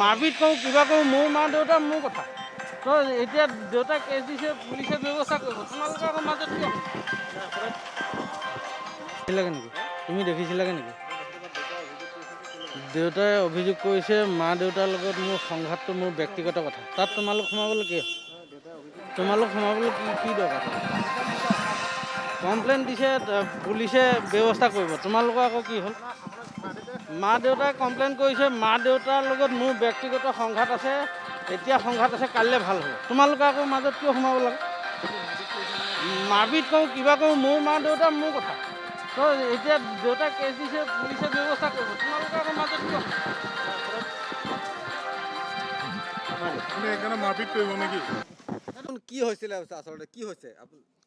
মাৰপিট কৰোঁ, কিবা কৰোঁ, মোৰ মা দেউতা মোৰ কথা। তো এতিয়া দেউতাক কেছ দিছে, পুলিচে ব্যৱস্থা কৰিব। তোমালোকে আকৌ মাজত কিয় দেখিছিলাগে নেকি? তুমি দেখিছিলাগে নেকি? দেউতাই অভিযোগ কৰিছে মা দেউতাৰ লগত মোৰ সংঘাতটো মোৰ ব্যক্তিগত কথা। তাত তোমালোক সোমাবলৈ কি, তোমালোক সোমাবলৈ কি কি দৰকাৰ? কমপ্লেইন দিছে, পুলিচে ব্যৱস্থা কৰিব। তোমালোকৰ আকৌ কি হ'ল? মা দেউতাই কমপ্লেইন কৰিছে, মা দেউতাৰ লগত মোৰ ব্যক্তিগত সংঘাত আছে, এতিয়া সংঘাত আছে, কাইলৈ ভাল হ'ব। তোমালোকে আকৌ মাজত কিয় সোমাব লাগে? মাৰপিট কৰোঁ, কিবা কৰোঁ, মোৰ মা দেউতা মোৰ কথা। তো এতিয়া দেউতাক কেছ দিছে, পুলিচে ব্যৱস্থা কৰিব। তোমালোকে আকৌ মাজত কিয়? আপুনি সেইকাৰণে মাৰপিট কৰিব নেকি? কি হৈছিলে আচলতে, কি হৈছে?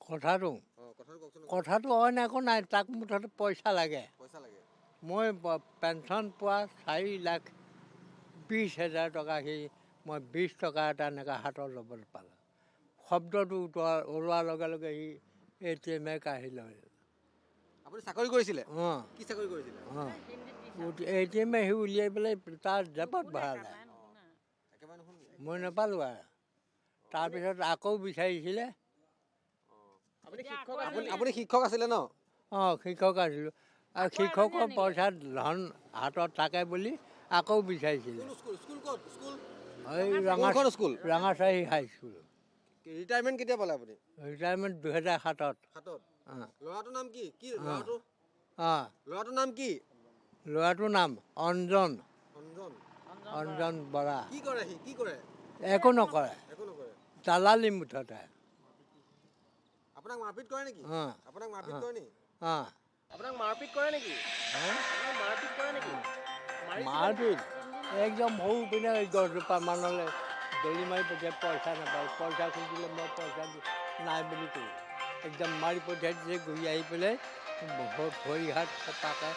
কথাটো অঁ, কথাটো কওকচোন। কথাটো অইন একো নাই, তাক মুঠতে পইচা লাগে। পইচা লাগে। মই পেঞ্চন পোৱা 4,20,000 টকা, সি মই 20 টকা এটা এনেকৈ হাতত ল'বলৈ পালোঁ। শব্দটো ওলোৱাৰ লগে লগে সি এ টি এমে কাঢ়ি লয়। আপুনি চাকৰি কৰিছিলে? অঁ। কি চাকৰি কৰিছিলে? অঁ, এ টি এমে সি উলিয়াই পেলাই তাৰ জেপত ভৰালে। একেবাৰে নুশুনে। মই নাপালোঁ আৰু। তাৰপিছত আকৌ বিচাৰিছিলে। আপুনি শিক্ষক আছিলে ন? অঁ, শিক্ষক আছিলোঁ। আৰু শিক্ষকৰ পইচা ধন হাতত থাকে বুলি আকৌ বিচাৰিছিলে। কোন স্কুল? স্কুল ক'ত স্কুল? এই ৰঙা কোনখন স্কুল? ৰঙাচাহী হাইস্কুল। ৰিটায়াৰমেণ্ট কেতিয়া পালে আপুনি? ৰিটায়াৰমেণ্ট 2007ত। সাতত। অঁ। ল'ৰাটোৰ নাম কি? কি ল'ৰাটো? অঁ। ল'ৰাটোৰ নাম কি? ল'ৰাটোৰ নাম অঞ্জন। অঞ্জন। অঞ্জন বৰা। কি কৰে সি? কি কৰে? একো নকৰে। একো নকৰে। দালালি মুঠতে। আপোনাক মাৰপিট কৰে নেকি? অঁ। আপোনাক মাৰপিট কৰে নেকি? অঁ। আপোনাক মাৰপিট কৰে নেকি? আপোনাক মাৰপিট কৰে নেকি? মাৰপিট একদম সৰু পিনে গছজোপা মানলৈ দলি মাৰি পঠিয়াই। পইচা নাপায়, পইচা খুজিলে মই পইচা নাই বুলি ক'লোঁ, একদম মাৰি পঠিয়াই দিছে। ঘূৰি আহি পেলাই ভৰি হাত পাকে।